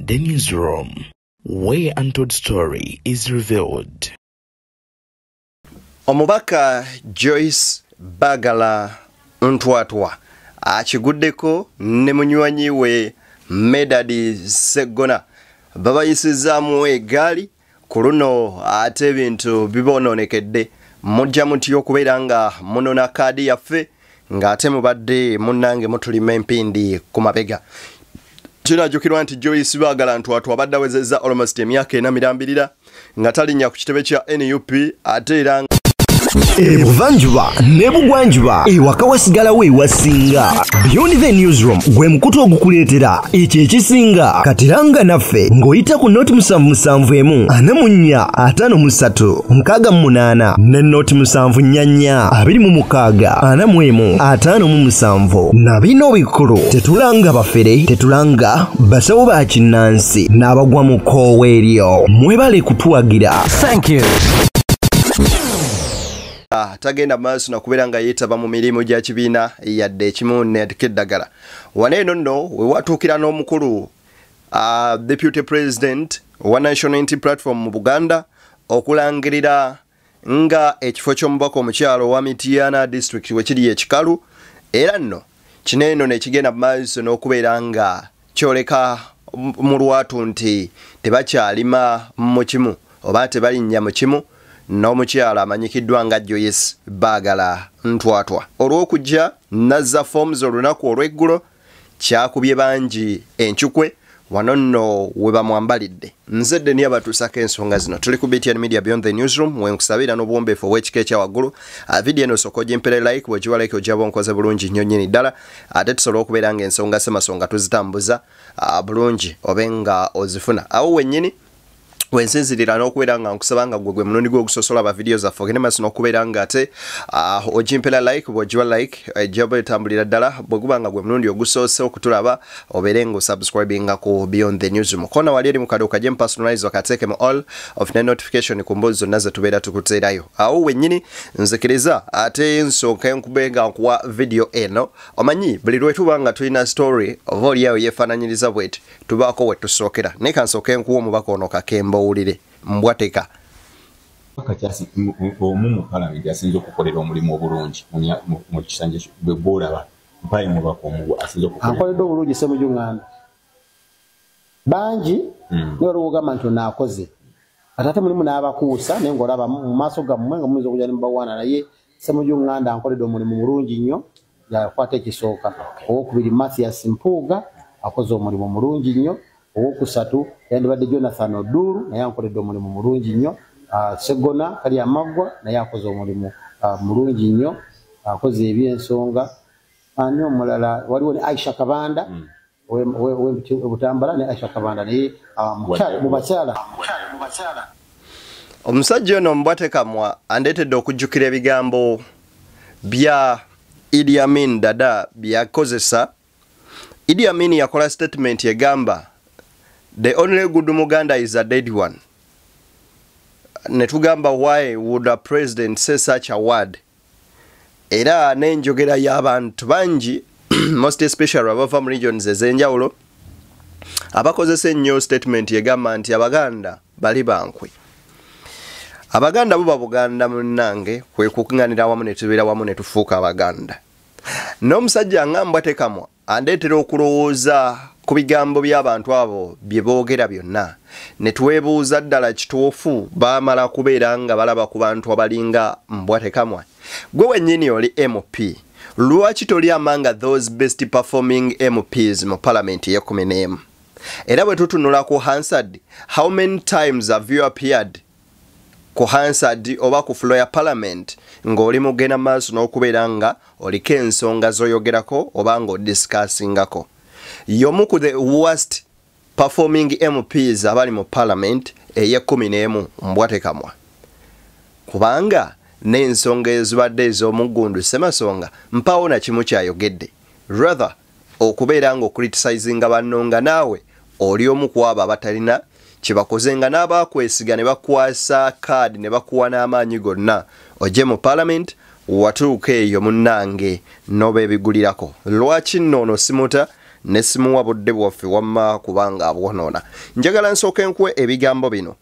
The Newsroom, where untold story is revealed. Omubaka Joyce Bagala Ntwatwa akiguddeko ne munywanyi we Medadi Seggona, babayisizaamu eggaali ku luno ate ebintu bibonoonekedde. Mujja mutya okubeera nga munona kaadi yaffe ng'ate mubadde munnange mutulima empindi ku mabega? Kinajjukirwa nti Joyce Bagala Ntwatwa abadde awezezza almost emyaka 4 mirambirira nga talinnya ku kitebe kya NUP, ate era Ebuvanjuba ne bugwanjuba, ewaka wasigalawo ewasinga. Beyond the Newsroom gwe mukutu ogukuleetera ekyo ekisinga. Katiranga naffe ng'oyita ku 077 44 53 68 ne 074 26 41 57. Na bino bikulu: tetulanga bafere, tetulanga basawo ba kinnansi n'abagwa mu kkoowa eryo. Mwebale kutuwagira. Thank you. Tagenda maaso nakubeera nga yeetaba mu mirimu gya kibiina yadde ekimu neatika eddagala. Wano eno nno we watuukira n'omukulu deputy president wa National Unity Platform mu Buganda okulangirira nga ekifo ky'omubaka omukyalo wa Mityana District we kiri ekikalu, era nno kino eno nekigenda mu maaso n'okubeera nga kyoleka mu lwatu nti tebakyalima mu kimu oba tebalinnya mu kimu n'omukyala amanyikiddwa nga Joyce Bagala Ntwatwa. Olw'okujja nazza forms olunaku olw'eggulo, kyakubye bangi encukwe. Wano nno we bamwambalidde. Nze Deni abatuusako ensonga zino. Tuli ku BTN Media, Beyond the Newsroom, wenkusabira n'obuwombeefu obw'ekika ekya waggulu. Vidiyo eno osooka ogimpere like. Bw'ogiwa like, ojja bonkoze bulungi nnyo nnyini ddala, ate tusobola okubeera ng'ensonga semasonga tuzitambuza bulungi obe nga ozifuna awo wennyini. Wensinzirira n'okubeera nga nkusaba nga gwe gwe mulundi gwe ogusosola aba vidiyo zaffe, ogende maaso n'okubeera nga ate ogimpera like. Bw'ogiwa like, ejja etambulira ddala. Bwe guba nga gwe mulundi ogusoose okutulaba, obeere nga osubscribinga ku Beyond the News. Mukona wali eri mukadde okajje personalize, okateeke mu all ofune notification ku mboozi zonna ze tubeera tukuteerayo awo wennyini. Nzikiriza ate nsooke nkube nga nkuwa vidiyo eno. Omanyi buli lwe tuba nga tulina story oba oliawo yeefaananyiriza bweti, tubaako we tusookera, naye kansooke nkuwa omubaka ono Kakembo, owulire mbwateka. Omu mu palamenti asinza okukolera omulimu obulungi mu kisanja bwe gwolaba, mpaye mubaka omu asinza okukolera. Ankoledde obulungi Ssemujju Nganda. Bangi naye waliwo ogamba nti onaakoze, ate ate mulimu n'abakuusa, naye ng'olaba mu maaso gammwe nga muyinza okujja ne mubawaana, naye Ssemujju Nganda ankoledde omulimu mulungi nnyo, yakwata ekisooka. Owokubiri Mathias Mpuuga akoze omulimu mulungi nnyo. Owokusatu yandibadde Jonathan Oduru, naye ankoledde omulimu mulungi nnyo. Segona kali amaggwa, naye akoze omulimu mulungi nnyo, akoze ebyensonga. Ani omulala? Waliwo ne Aisha Kabanda Obutambala, ne Aisha Kabanda naye mu bakyala. Omusajja ono Mbwatekamwa andeetedde okujjukira ebigambo bya Idi Amin Dada byakozesa. Idi Amin yakola statement egamba, "The only good Muganda is a dead one." Ne tugamba, "Why would a president say such a word?" Era n'enjogera y'abantu bangi, most especially abava mu regions ez'enjawulo, abakozesa ennyo statement egamba nti Abaganda bali bankwe. Abaganda buba Buganda munnange, kwe kukuŋŋaanira wamu ne tubeera wamu ne tufuuka Abaganda. N'omusajja nga Mbwatekamwa andeetera okulowooza ku bigambo by'abantu abo bye boogera byonna, ne twebuuza ddala kituufu baamala kubeera nga balaba ku bantu abalinga Mbwatekamwa. Gwe wennyini oli MP, lwaki toli among those best performing MPs mu palamenti ey'e11? Era bwe tutunula ku Hansard, how many times have you appeared ku Hansard oba ku floor ya parliament ng'oli mugenda maaso n'okubeera nga oliko ensonga z'oyogerako oba ng'odiscussingako? Y'omu ku the worst performing MPs abali mu parliament ey'e11, Mbwatekamwa, kubanga n'ensonga ezibadde ez'omuggundu semasonga mpaawo na kimu kyayogedde, rather okubeera ng'ocriticinga banno nga naawe oli omu ku abo abatalina kyebakoze, nga n'abakwesiga ne bakwasa kaadi ne bakuwa n'amaanyi gonna ojje mu parliament. Watuuka eyo munnange n'obeebigulirako. Lwaki nno ono simuta? Ne simuwa budde bwaffe wamma kubanga abwonoona. Njagala nsooke nkuwe ebigambo bino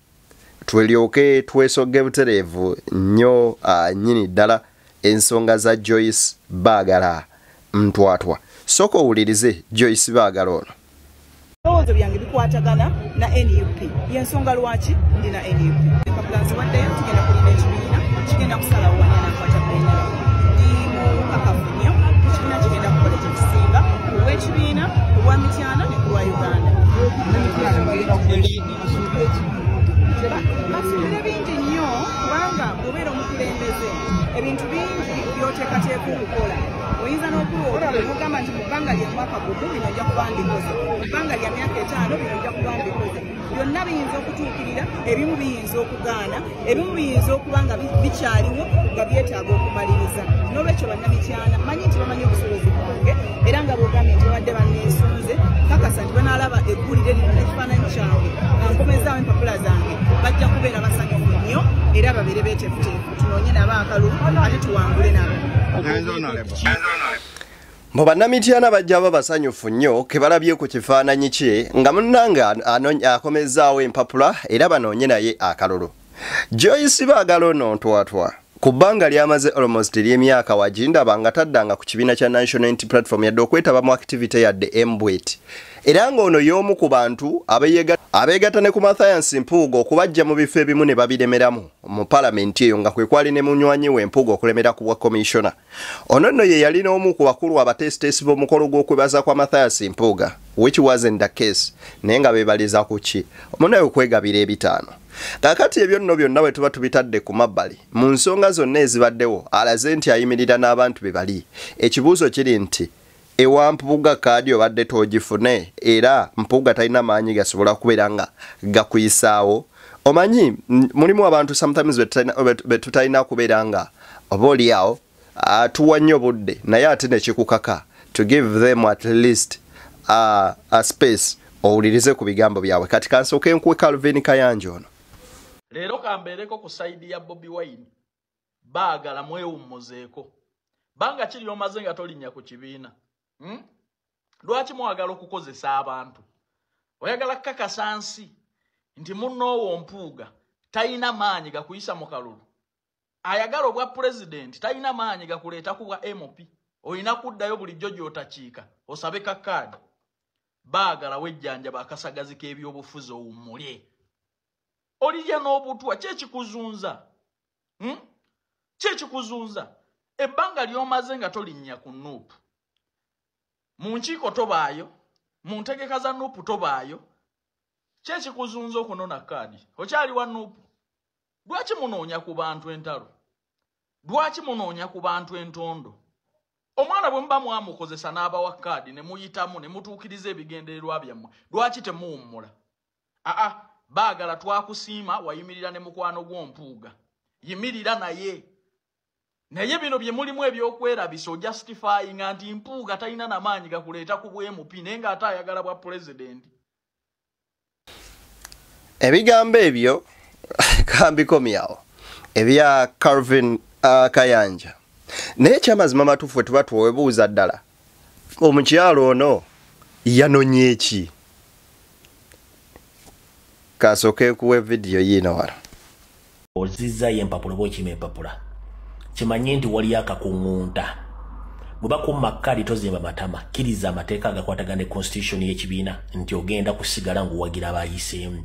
twelyoke twesogge butereevu nnyo nnyini ddala ensonga za Joyce Bagala Ntwatwa. Sooka owulirize Joyce Bagala ono. Ebirowoozo byange bikwatagana na NUP, y'ensonga lwaki ndi na NUP. Empapula nziwaddeyo, tugenda kulina ekibiina kigenda kusalawo wani anakwata bendera. Ndi mukakafu nnyo, ekibiina kigenda kukola ekyekisinga ku lw'ekibiina, ku lwa Mityana ne ku lwa Uganda. Basuubire bingi nnyo kubanga bw'obeera omukulembeze ebintu bingi by'oteekateeka okukola. Oyinza n'okulowooza n'ogamba nti mu bbanga lya mwaka gumu bino nja kuba mbikoze, mu bbanga lya myaka 5 bino nja kuba mbikoze. Byonna biyinza okutuukirira, ebimu biyinza okugaana, ebimu biyinza okuba nga bikyaliwo nga byetaaga okumaliriza. N'olwekyo bannamityana manyi nti bamanyi obusobozi bwange, era nga bw'ogambye nti babadde banneesunze, kakasa nti banaalaba eggulire lino n'ekifaananyi kyange nga nkomezaawo empapula zange, bajja kubeera basanyufu nnyo era babeere beeteefuteefu, tunoonye nabo akalulu ate tuwangule nabo. Mu bannamityana bajja baba basanyufu nnyo ke balabye ku kifaananyi kye nga munnange akomezaawo empapula era banoonye naye akalulu. Joyce Bagala ono Ntwatwa ku bbanga lyamaze almost ery'emyaka wagindaba nga taddanga ku kibiina kya National Unity Platform yadde okwetaba mu activity yadde mbwet, era ng'ono y'omu ku bantu abeegatta ne ku Mathias Mpuuga okubajja mu bifo ebimu ne babiremeramu mu palamenti eyo, nga kwe kwali ne munywanyi we Mpuuga okulemera ku bwa commissioner. Ono nno ye yali n'omu ku bakulu abateesiteesi b'omukolo gw'okwebaza kwa Mathias Mpuuga, which wasn't the case, naye nga beebaliza ku ki omunaye okwegabira 5. Kaakati ebyo nno byonna bwe tuba tubitadde ku mabbali mu nsonga zonna ezibaddewo, alaze nti ayimirira n'abantu be bali. Ekibuuzo kiri nti ewa Mpuuga kaadi obadde toogifune, era Mpuuga talina maanyi gasobola kubeera nga gakuyisaawo. Omanyi mulimu abantu sometimes be tutalina kubeera nga oba oliawo tuwa nnyo budde, naye ate nekikukaka to give them at least a space owulirize ku bigambo byabwe. Kati kansooke nkuwe Calvin Kayanja ono. Leero kambeereko ku sayidi ya Bobi Wine. Baagala mwewummuzeeko. Banga kiri omaze nga tolinnya ku kibiina. Lwaki mwagala okukozesa abantu? Oyagala kukakasa nsi nti munnoowo Mpuuga talina maanyi gakuyisa mu kalulu. Ayagala obwa pulezidenti talina maanyi gakuleeta ku bwa MP. Olina kuddayo bulijjo gy'otakiika osabe ka kaadi. Baagala wejjanjaba akasagazi k'ebyobufuzi owummule. Olirya n'obutwa, ki ekikuzunza? Ki ekikuzunza? Ebbanga ly'omaze nga tolinnya ku NUP. Mu nkiiko tobaayo, mu ntegeka za NUP tobaayo. Ki ekikuzunza okunona kaadi? Okyali wa NUP. Lwaki munoonya ku bantu entalo? Lwaki munoonya ku bantu entondo? Omwana bwe muba mwamukozesa n'abawa kaadi ne muyitamu ne mutuukiriza ebigendererwa byammwe, lwaki temuwummula? Aa, Baagala twakusiima wayimirira ne mukwano gw'Ompuuga. Yimirira naye. Naye bino bye mulimu ebyokwerabisa ojustifyinga nti Mpuuga talina na maanyi gakuleeta ku bwa MP naye ng'ate ayagala bwa pulezidenti. Ebigambo ebyo kambikomyawo ebya Calvin Kayanja. Naye ekyamazima matuufu tuba twebuuza ddala omukyalo ono yanonye eki? Kasooke kuwe vidiyo yiino wano. Ozizzayo empapula oba okima empapula, kimanye nti wali akakuŋŋunta. Bwe bakumma kaadi tozimba matama, kkiriza amateeka agakwatagana ne constitution y'ekibiina nti ogenda kusigala ng'owagira abayiseemu.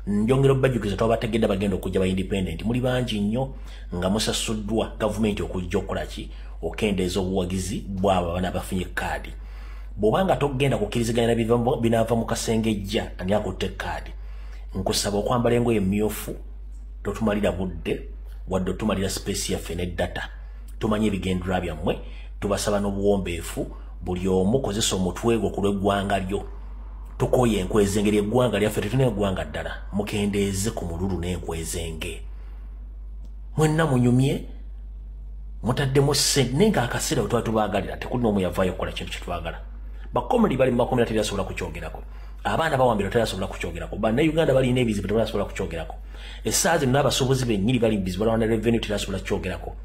Njongera obbajjukiza twabategedde bagenda okujja ba independent, muli bangi nnyo nga musasuddwa gavumenti okujja okukola ki? Okendeeza obuwagizi bw'abo abaana abafunye kaadi. Bw'obanga togenda kukkiriziganya na binaava mu kasengejja ani akutte kaadi, nkusaba okwambala engoye emmyufu, totumalira budde wadde otumalira space yaffe ne data. Tumanye ebigendererwa byammwe, tubasaba n'obuwombeefu, buli omu kozesa omutwe gwo ku lw'eggwanga lyo. Tukooye enkwezenge eggwanga lyaffe, tetulina eggwanga ddala. Mukendeeze ku mululu n'enkwezenge. Mwenna munyumye, mutaddemu ssente, naye ng'akaseera we twali tubaagalira tekuli n'omu yavaayo okukola kintu kye twagala. Bakomedi bali mu makomera tebyasobola kukyogerako. Abaana bawambirwa tebyasobola kukyogerako. Bannayuganda balina ebizibu tebyasobola kukyogerako. Essaawa zino n'abasuubuzi bennyini bali mu bizibu balwana revenue tebyasobola kukyogerako.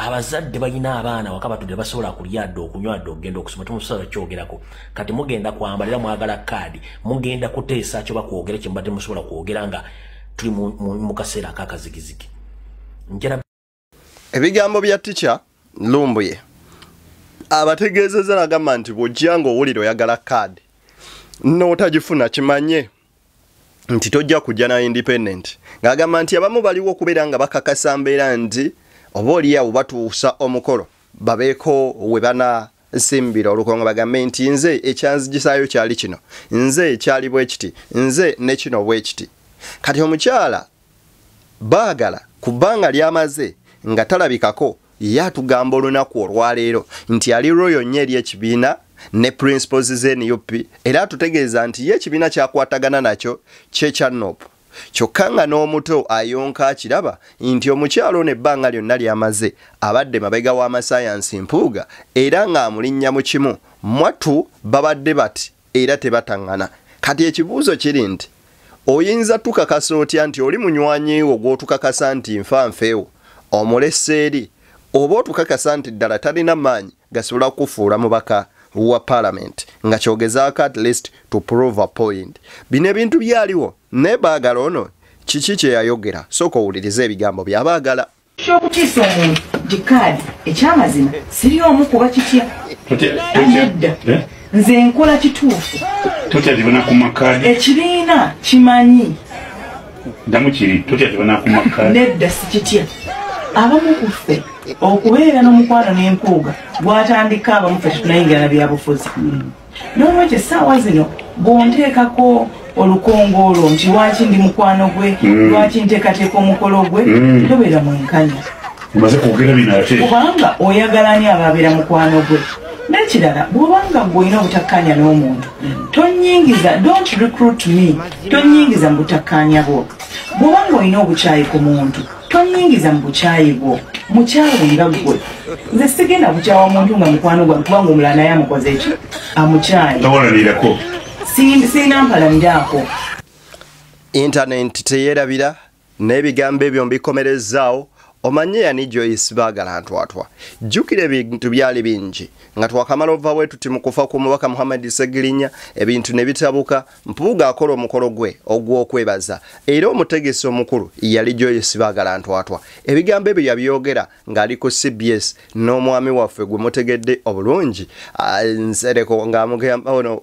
Abazadde balina abaana waka batudde basobola kulya dde, okunywa dde, okugenda okusoma, temusobola kyogerako. Kati mugenda kwambalira, mwagala kaadi, mugenda kuteesa kyo bakwogera kye mubadde musobola kwogera nga tuli mu kaseera akakazigizigi. Njala ebigambo bya teacher Lumbuye abategeezezza n'agamba nti bw'ojja ng'owulira oyagala kaadi n'otagifuna, kimanye nti tojja kujja na independent. Ng'agamba nti abamu baliwo okubeera nga bakakasa mbeera nti oba oliawo batuusa omukolo babeeko we banasimbira olukongo, bagambe nti nze ekyanzigisaayo kyali kino, nze kyali bwe kiti, nze ne kino bwe kiti. Kati omukyala Baagala ku bbanga ly'amaze nga talabikako, ye atugamba olunaku olwaleero nti ali royal nnyo eri ekibiina ne principles ze NUP, era atutegeeza nti ye ekibiina kyakwatagana nakyo kye kya NUP. Kyokka nga n'omuto ayonka akiraba nti omukyalo ono ebbanga lyonna ly'amaze abadde mabega w'amasayansi Mpuuga, era ng'amulinnya mu kimu mwattu babadde bati era tebataŋŋana. Kati ekibuuzo kiri nti oyinza tukakasa otya nti oli munywanyi wo gw'otukakasa nti nfa nfeewo omulese eri, oba otukakasa nti ddala talina maanyi gasobola kufuula mubaka wa parliament, nga kyogezaako at least to prove a point. Bino ebintu byaliwo, naye Baagala ono kiki kye yayogera? Sooka owulirize ebigambo byabaagala. Kyokutiisa omuntu nti kaadi, ekyamazima siri omu kuba kitya, nedda, nze nkola kituufu. Totya tebanakumma kaadi? Ekibiina kimanyi. Ddamu kiri, totya tebanakumma kaadi? Nedda, sikitya. Abamu ku ffe okubeera n'omukwano n'Empuuga gwatandika abamu ffe tetunayingira na byabufuzi. N'olwekyo essaawa zino bw'onteekako olukongoolo nti lwaki ndi mukwano gwe, lwaki nteekateeka omukolo gwe, tobeera mwenkanya. Omaze kwogera bino ate. Kubanga oyagala ani ababeera mukwano gwe? N'ekirala, bw'obanga gwe olina obutakkaanya n'omuntu, tonyingiza, don't recruit me, tonyingiza mu butakkaanya bwo. Bw'obanga olina obukyayi ku muntu, tonyingiza mu bukyayi bwo. Mukyawe nga ggwe. Nze sigenda kukyawa muntu nga mukwano gwange kubanga omulala naye amukoze eki, amukyayi. Towalanirako. Sirina mpalaniraako. Internet teyerabira n'ebigambo ebyo mbikomerezzaawo. Omanye yani Joyce Baagala Ntwatwa. Jjukira ebintu byali bingi nga twakamala ova bwe tuti mu kufa kw'omubaka Muhammad Ssegirinya, ebintu ne bitabuka. Mpuuga akola omukolo gwe ogw'okwebaza, era omutegesi omukulu yali Joyce Baagala Ntwatwa. Ebigambo ebyo yabyogera ng'ali ku CBS n'omwami waffe gwe mutegedde obulungi, Nsereko, ng'amugamba ono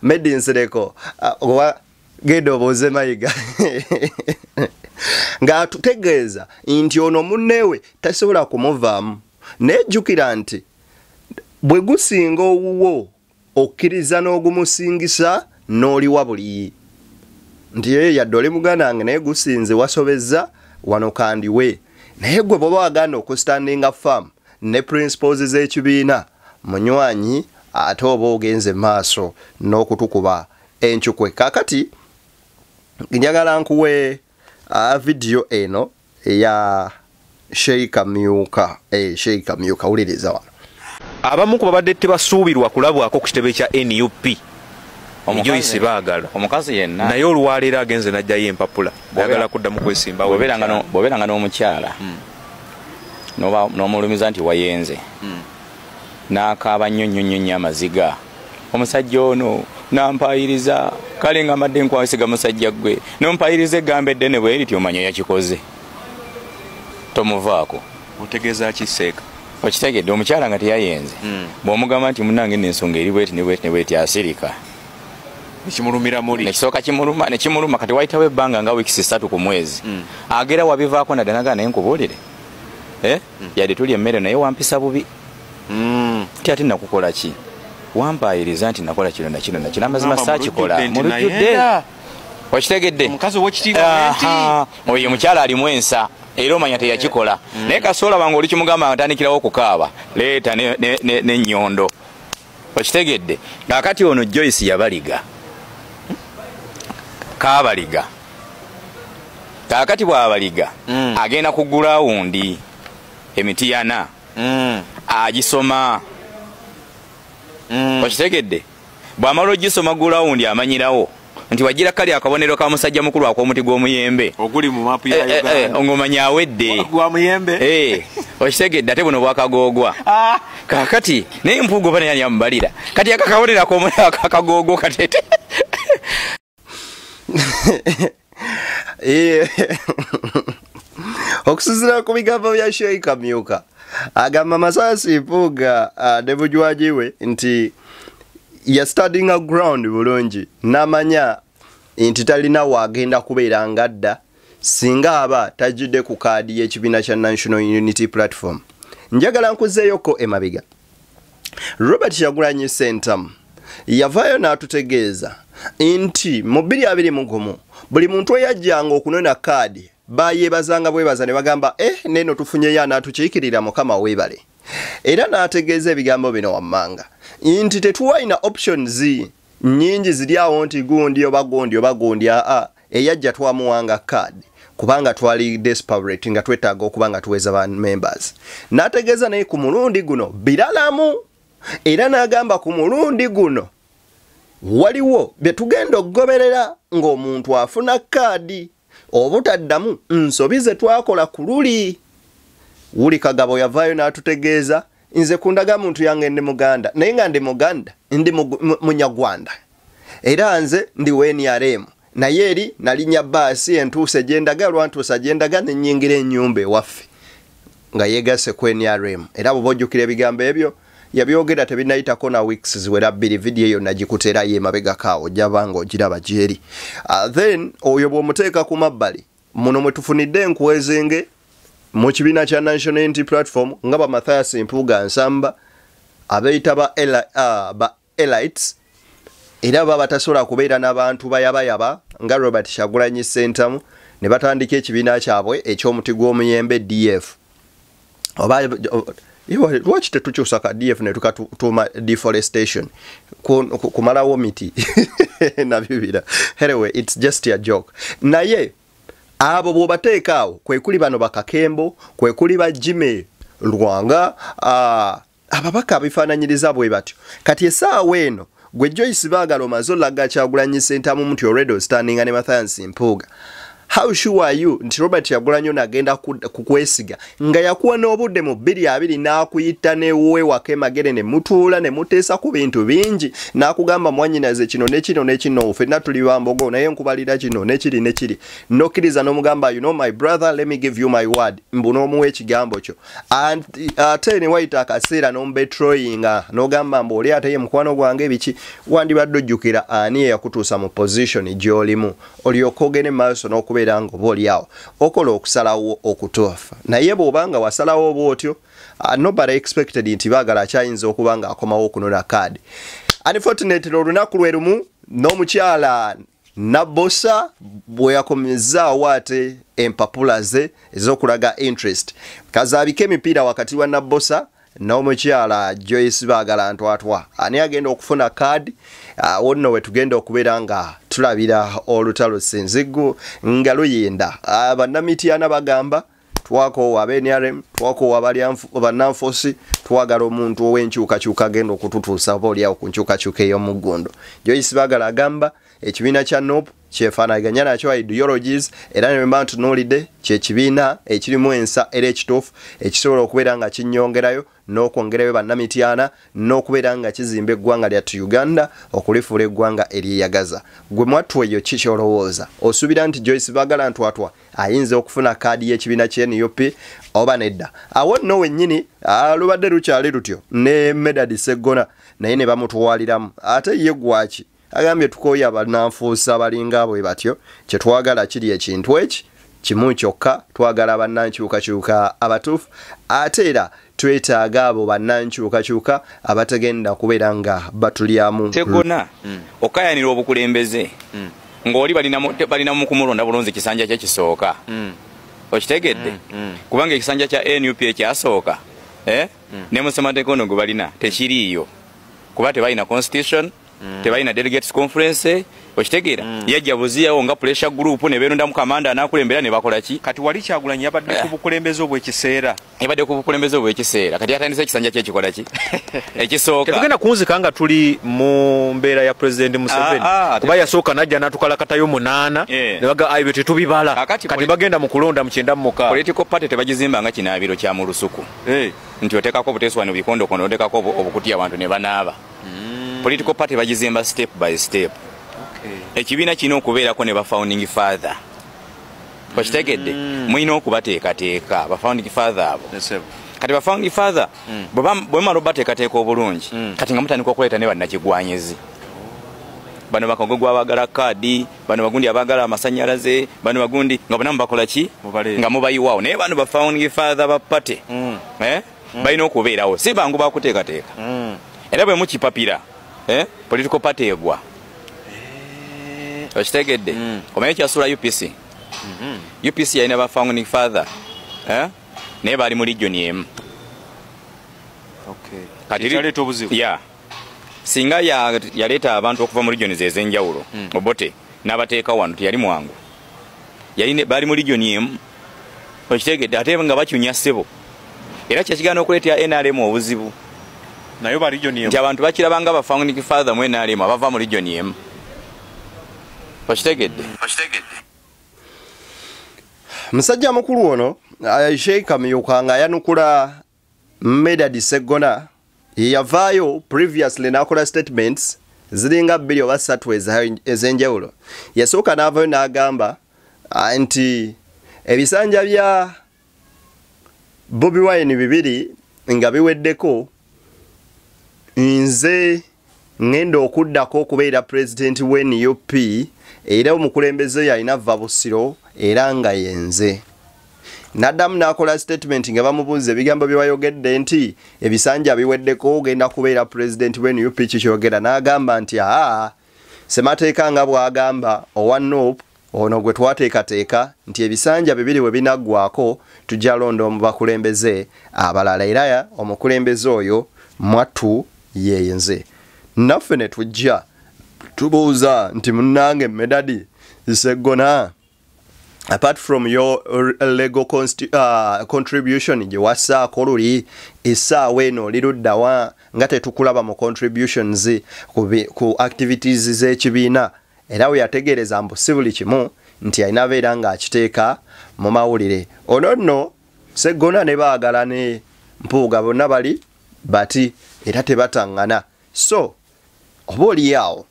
Medi Nsereko, owa genda obuuze Mayiga, ng'atutegeeza nti ono munneewe tasobola kumuvaamu. Naye jjukira nti bwe gusinga owuwo okkiriza n'ogumusingisa n'oliwa buli nti ye yadde oli muganda wange, naye gusinze wasobezza wano kandiwe. Naye gwe bw'oba waganda okustandinga firm ne principles z'ekibiina, munywanyi, ate oba ogenze maaso n'okutukuba encukwe. Kaakati njagala nkuwe vidiyo eno eya Sheika Myuka. Sheika Myuka, wuliriza wano. Abamu ku babadde tebasuubirwa kulabwako ku kitebe kya NUP, Joyce Baagala. Omukazi yenna. Naye olwaleero agenze n'ajjayo empapula, ayagala kuddamu kwesimbawo. Bw'obeeranga n'omukyala n'omulumiza nti wayenze, n'akaaba nnyo nnyo nnyo nnyo amaziga, omusajja ono nampayiriza, kale nga mbadde nkwasiga musajja ggwe, nompayiriza egamba eddene bwe riti, omanya yakikoze, tomuvaako. Otegeeza ki, Seeka? Okitegedde? Omukyala nga teyayenze, bw'omugamba nti munnange n'ensonga eri bweti ne bweti ne bweti, asirika. Nekimulumira muli. Nekisooka kimuluma, nekimuluma. Kati wayitawo ebbanga nga wiikisi 3 ku mwezi, agera wabivaako nadda nagaa, naye nkubuulire, eh? Yadde tuli emmere naye wampisa bubi. Ti ate nakukola ki? Wampayiriza nti nakola kino na kino na kino, amazima saakikola. Mu mu lujjudde. Okitegedde? Omukazi ow'ekitiibwa nti Aha, oyo omukyala alimu ensa era omanya teyakikola. Naye kasoola bange oli kimugamba atandikirawo okukaaba, leeta n'ennyondo. Okitegedde? Kaakati ono Joyce yabaliga kaabaliga. Kaakati bw'abaliga, agenda ku gulawundi emitiyana agisoma. Okitegedde? Bw'amala ogisoma gulawundi, amanyirawo Nti wajira kali akabonero ka musajja mukulu ak'omuti gw'omuyembe oguli mu mapu ya Uganda. Ng'omanya awedde gwa muyembe. Okitegedde ate buno bwakagoogwa. Kaakati naye Mpuuga oba naye yamubalira kati akakabonero akagoogo katete. Okusinziira ku bigambo bya Sheikh Kamyuka, agamba Mathias Mpuuga ne bujwaji we nti yastudyinga ground bulungi n'amanya nti talina waagenda kubeera ngadda singa aba tajjudde ku kaadi y'ekibiina kya National Unity Platform. Njagala nkuzeeyoko emabega. Robert Kyagulanyi Ssentamu yavaayo n'atutegeeza nti mu 2021 buli muntu eyajjanga okunona kaadi bayeebazanga bwebaza ne bagamba neno tufunyeyo anaatukiikirira, Mukama weebale. Era n'ategeeza ebigambo bino wammanga nti tetuwalina options nnyingi ziri awo nti gundi oba gundi oba gundi, aa eyajja twamuwanga kaadi kubanga twali desperate nga twetaaga okuba nga tuweza ba members. N'ategeeza naye ku mulundi guno biralamu, era n'agamba ku mulundi guno waliwo bye tugenda okugoberera ng'omuntu afuna kaadi obutaddamu nsobi ze twakola ku luli. Wuli Kagabo yavaayo n'atutegeeza nze ku ndagamuntu yange ndi Muganda, naye nga ndi Muganda ndi Munyarwanda, era nze ndi wa NRM, naye eri nalinnya bbaasi entuuse gye ndaga lwantuusa gye ndaga ne nnyingira ennyumba ewaffe nga yeegasse ku NRM. Era bw'oba ojjukira ebigambo ebyo yabyogera tebinayitako na weeks ziwera 2, vidiyo eyo nagikuteerayo emabegako awo ojja nga ogiraba gyeri. Then oyo bw'omuteeka ku mabbali muno mwe tufunidde enkwezenge mu kibiina kya National Unity Platform nga ba Mathias Mpuuga Nsamba abeeyita ba elites, era baba batasobola kubeera n'abantu bayabayaba nga Robert Kyagulanyi Ssentamu ne batandika ekibiina kyabwe eky'omuti gw'omuyembe DF. Oba lwaki tetukyusa ka DF ne tukatuuma deforestation kumalawo miti nabibira. Anyway, it's just a joke. Naye abo bw'obateeka awo kwe kuli bano bakakembo, kwe kuli ba Jimmy Lwanga, ababaka abifaananyiriza bwe batyo. Kati essaawa eno gwe Joyce Bagala omaze olaga Kyagulanyi Ssentamu nti already ostandinga ne Mathias Mpuuga. How sure are you nti Robert Kyagulanyi ono agenda kukwesiga nga yakuwa n'obudde mu 2020 n'akuyita newewaka emagere ne mutuula ne muteesa ku bintu bingi n'akugamba mwannyinaze kino ne kino ne kino ffenna tuli bambogo naye nkubalira kino ne kiri ne kiri, n'okkiriza n'omugamba you know my brother, let me give you my word, mbu n'omuwa ekigambo kyo. Ate ne wayita akaseera n'omubetroyinga n'ogamba mbu oli ate ye mukwano gwange biki, wandibadde ojjukira ani eyakutuusa mu position gy'olimu olyoke ogende mu maaso n'okubeera nga oba oli awo okola okusalawo okutuufu. Naye bw'obanga wasalawo bw'otyo, nobody expected nti Baagala akyayinza okuba nga akomawo okunona kaadi. Unfortunately olunaku lwe lumu n'omukyala Nabbosa bwe yakomezaawo ate empapula ze ez'okulaga interest. Kazaabike emipiira wakati wa Nabbosa n'omukyala Joyce Bagala Ntwatwa. Ani agenda okufuna kaadi? Awo nno we tugenda okubeera nga tulabira olutalo Ssinziggu nga luyinda. Bannamityana bagamba twakoowa aba NRM, twakoowa bannanfuusi, twagala omuntu ow'enkyukakyuka agenda okututuusa oba oliawo ku nkyukakyuka ey'omuggundu. Joyce Bagala agamba ekibiina kya NUP kyefaanaganya nakyo ideologies, era ne bwe ntunuulidde kyekibiina ekirimu ensa era ekituufu ekisobola okubeera nga kinnyongerayo n'okwongerayo bannamityana n'okubeera nga kizimba eggwanga lyattu Uganda okulifuula eggwanga eryeyagaza. Gwe mwattu eyo ki ky'olowooza? Osuubira nti Joyce Bagala Ntwatwa ayinza okufuna kaadi y'ekibiina kya NUP oba nedda? Awo nno wennyini lubadde lukyali lutyo ne Medard Sseggona naye ne bamutwaliramu. Ate ye gwaki? Agambye tukooye abannanfuusi abalinga bwe batyo, kye twagala kiri ekintu eki kimu kyokka, twagala bannankyukakyuka abatuufu, ate era twetaaga abo bannankyukakyuka abatagenda kubeera nga batulyamu. Sseggona okayanira obukulembeze ng'oli balina mu kumulonda bulungi ekisanja kye kisooka. Okitegedde? Kubanga ekisanja kya NUP ekyasooka ne mu ssemateeka ono gwe balina tekiriiyo kuba tebalina constitution. Tebalina delegates conference, okitegeera? Yajja buziyawo nga pressure group ne beerondamu kamanda anakulembera ne bakola ki. Kati wali Kyagulanyi yabadde ku bukulembeze obw'ekiseera. Yabadde ku bukulembeze obw'ekiseera. Kati yatandise ekisanja kye kikola ki ekisooka. Tetugenda kunzika nga tuli mu mbeera ya President Museveni. Kuba yasooka najja n'atukalakatayo 8 ne baga ayi tetubibala. Kati bagenda mu kulonda mu 96. Political party tebagizimba nga kinaabiro kya mu lusuku. Nti oteekako obuteeswani obukondokondo, oteekako obukutiya abantu ne banaaba. Political party bagizimba step by step. Ekibiina kirina okubeerako ne ba founding father. Okitegedde? Mulina okubateekateeka ba founding father abo. Kati ba founding father bwe bamala obateekateeka obulungi, kati nga mutandika okuleeta ne bannakigwanyizi. Bano bakagogwa abaagala kaadi, bano bagundi abaagala amasannyalaze, bano bagundi nga bonna mubakola ki? Nga mubayiwaawo. Naye bano ba founding father ba party balina okubeerawo, si bangu bakuteekateeka. Era bwe mukipapira, political party egwa. Okitegedde? Omanyi ekyasuula UPC? UPC yalina ba founding father, naye baali mu region emu. Kati Ekyaleeta obuzibu. Yeah. Singa yaleeta abantu okuva mu regions ez'enjawulo, Obote n'abateeka wano, teyali mwangu. Baali mu region emu. Okitegedde? Ate nga bakyunya ssebo. Era kyekigaana okuleetera NRM obuzibu. Nayo ba region emu. Nti abantu bakiraba nga ba founding father mu NRM abava mu region emu. Okitegedde? Musajja mukulu ono Sheikh Kamyuka nga ayanukula Medard Sseggona, yavaayo previously n'akola statements ziringa 2 oba 3 ez'enjawulo. Yasooka n'avaayo n'agamba nti ebisanja bya Bobi Wine 2 nga biweddeko, nze ngenda okuddako okubeera president we NUP, era omukulembeze yalina va Busiro era nga yenze. N'addamu n'akola statement nga bamubuuza ebigambo bye wayogedde nti ebisanja biweddeko ogenda kubeera president we NUP, kikyogera? N'agamba nti aa, ssemateeka nga bw'agamba owa NUP ono gwe twateekateeka nti ebisanja 2 bwe binaggwako tujja londa omubakulembeze abalala, era omukulembeze oyo mwattu yeyenze. Naffe ne tujja tubuuza nti munnange Medard Sseggona, apart from your legal contribution gye wassaako luli, essaawa eno oli luddawa nga tetukulaba mu contributions ku activities z'ekibiina? Era we yategeereza mbu si buli kimu nti alina abeera ng'akiteeka mu mawulire. Ono nno Sseggona ne Baagala ne Mpuuga bonna bali bati era tebataŋŋana. So oba oliawo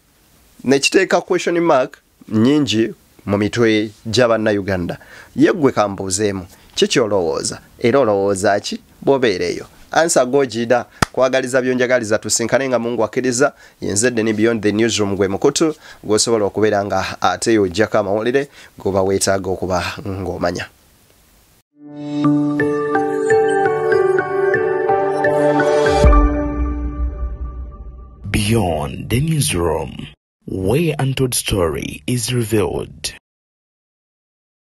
nekiteeka question mark nnyingi mu mitwe gy'abannayuganda. Ye ggwe kambuuzeemu, kiki olowooza? Era olowooza ki bw'obeera eyo? Ansa gogida kwagaliza byonjagaliza, tusinkane nga Mungu akkiriza. Yenze Deni Beyond the Newsroom, gwe mukutu gw'osobola okubeera nga ate ojjako amawulire goba weetaaga okuba ng'omanya. Beyond the Newsroom, where untold story is revealed.